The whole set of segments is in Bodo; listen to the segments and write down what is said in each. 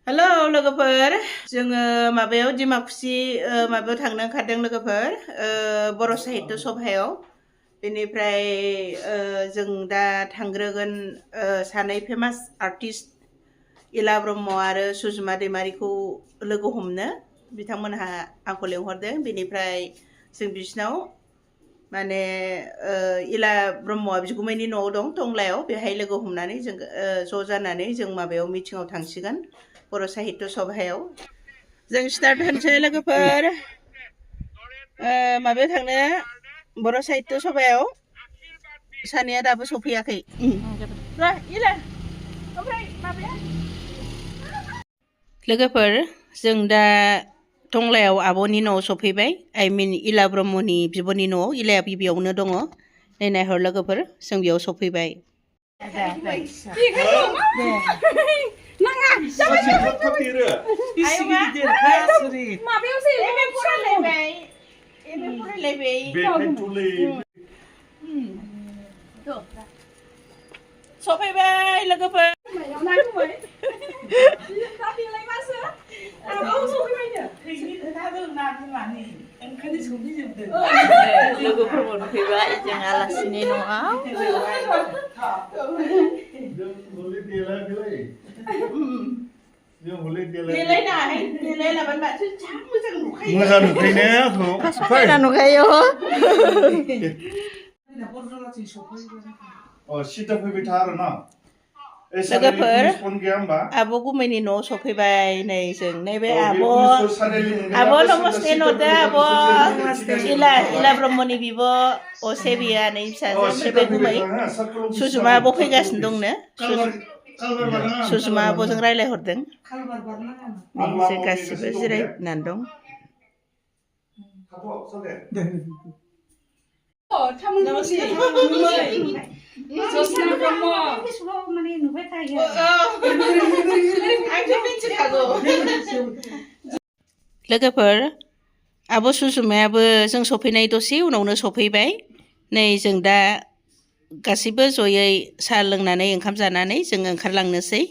हेलौ लोगोफोर जोङो माबायाव दिमाकुसि माबायाव थांनो ओंखारदों लोगोफोर बर' साहित्य सभायाव बेनिफ्राय जों दा थांग्रोगोन सानै फेमास आर्टिस्ट इला ब्रह्म आरो सुजुमा दैमारिखौ लोगो हमनो बिथांमोनहा आंखौ लेंहरदों बेनिफ्राय जों बिसिनाव माने इला ब्रह्मआ बिगुमैनि न'आव दं टंलायाव बेहाय लोगो हमनानै जों ज' जानानै जों माबायाव मिटिङाव थांसिगोन बर' साहित्य सभायाव जों स्टार्ट होनसै लोगोफोर माबायाव थांनो बर' साहित्य सभायाव सानैया दाबो सफैयाखै लोगोफोर जों दा टंलायाव आब'नि न'आव सफैबाय आइ मिन इला ब्रह्मनि बिब'नि न'आव इलाया गिबियावनो दङ नै नायहर लोगोफोर जों बेयाव सफैबाय सफैबाय लोगोफोर लोगोफोर मोनफैबाय जों आलासिनि न'आव मोजां नुखायो समायना नुखायो सिदा फैबाय था आरो ना लोगोफोर आब' गुमैनि न'आव सफैबाय नै जों नैबे आब' नमस्ते न'दो आब' इला ब्रह्मनि बिब' असे बियो आनै फिसाजो ओमफ्राय गुमै सुजुमा आब' फैगासिनो दंनो सुजुमा आब'जों रायज्लायहरदों नै जों गासिबो जिरायनानै दं लोगोफोर आब' सुजुमायाबो जों सफैनाय दसे उनावनो सफैबाय नै जों दा गासैबो जयै साहा लोंनानै ओंखाम जानानै जों ओंखारलांनोसै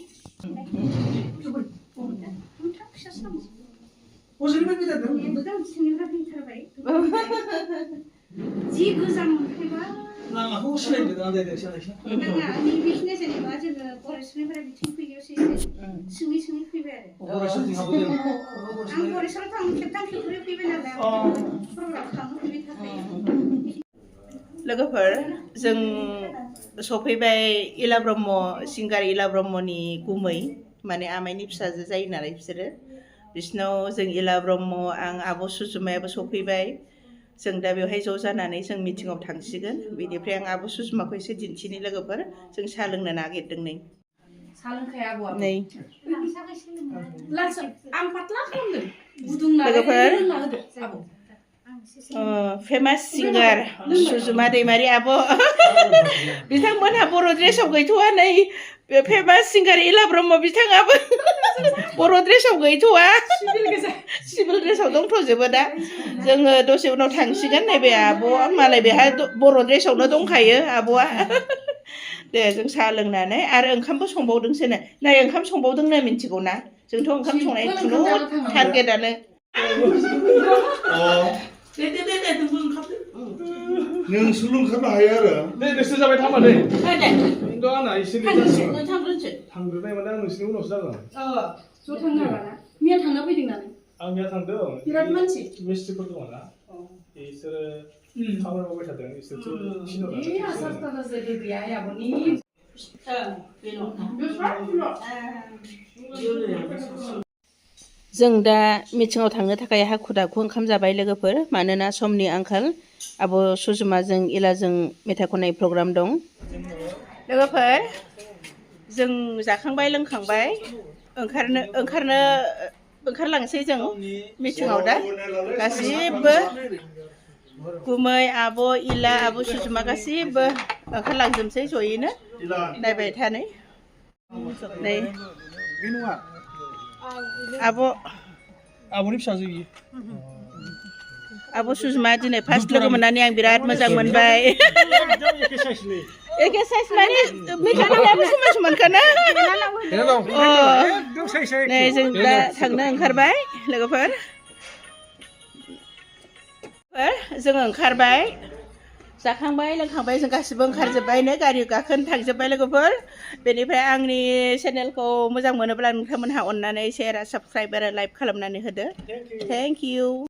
जि गोजां मोनफैबा लामाखौ सिनायदों आं दायरेक्ट सिनायदों आंनि बिजनेस जेनेबा जोङो फरेस्टनिफ्राय बिथिं फैयोसै सोङै फैबाय आरो आं फरेस्टआव थांनो खेबथाम खेबब्रै फैबाय नालाय प्रग्राम खालामनो फैबाय थाखायो लोगोफोर जों सफैबाय इला ब्रह्म सिंगार इला ब्रह्मनि गुमै माने आमाइनि फिसाजो जायो नालाय बिसोरो बिसिनाव जों इला ब्रह्म आं आब' सुजुमायाबो सफैबाय जों दा बेवहाय ज' जानानै जों मिटिङाव थांसिगोन बेनिफ्राय आं आब' सुजुमाखौ एसे दिन्थिनि लोगोफोर जों साहा लोंनो नागिरदों नै नै लोगोफोर फेमास सिंगार सुजुमा दैमारि आब' बिथांमोनहा बर' ड्रेसाव गैथ'वा नै फेमास सिंगार इला ब्रह्म बिथाङाबो बर' ड्रेसाव गैथ'वा सिभिल ड्रेसाव दंथ'जोबो दा जोङो दसे उनाव थांसिगोन नैबे आब' मालाय बेहा बर' ड्रेसावनो दंखायो आब'आ दे जों साहा लोंनानै आरो ओंखामबो संबावदोंसोनो नाय ओंखाम संबावदोंनो मिन्थिगौ ना जोंथ' ओंखाम संनाय खुनु टारगेटआनो नोंसोरल' ओंखारनो हायो आरो नोंसोर जाबाय थांबा दै खिन्थु आंना एसे थांग्रोनाय माने आं नोंसोरनि उनावसो जागोन ज' थांनो हाबाना मैया थांना फैदों नालाय आं मैया थांदों बिराद मानसि मिस्ट्रिफोर दङ ना बिसोरो खामानि मावबाय थादों जों दा मिटिङाव थांनो थाखाय हाखु दाखु ओंखाम जाबाय लोगोफोर मानोना समनि आंखाल आब' सुजुमाजों इलाजों मेथाइ खननाय प्रग्राम दं लोगोफोर जों जाखांबाय लोंखांबाय ओंखारलांसै जों मिटिङाव दा गासिबो गुमै आब' इला आब' सुजुमा गासिबो ओंखारलांजोबसै जयैनो नायबाय था नै आब'नि फिसाजो बियो आब' सुजुमा दिनै फार्स्ट लोगो मोननानै आं बिराद मोजां मोनबाय एके साइज माने मिठानायाबो समान समानखाना एकदम साइज नै जों दा थांनो ओंखारबाय लोगोफोर जोङो ओंखारबाय जाखांबाय लोंखांबाय जों गासिबो ओंखारजोब्बायनो गारि गाखोनो थांजोब्बाय लोगोफोर बेनिफ्राय आंनि चेनेलखौ मोजां मोनोब्ला नोंथांमोनहा अननानै शेयार साबस्क्राइब आरो लाइक खालामनानै होदो थेंक इउ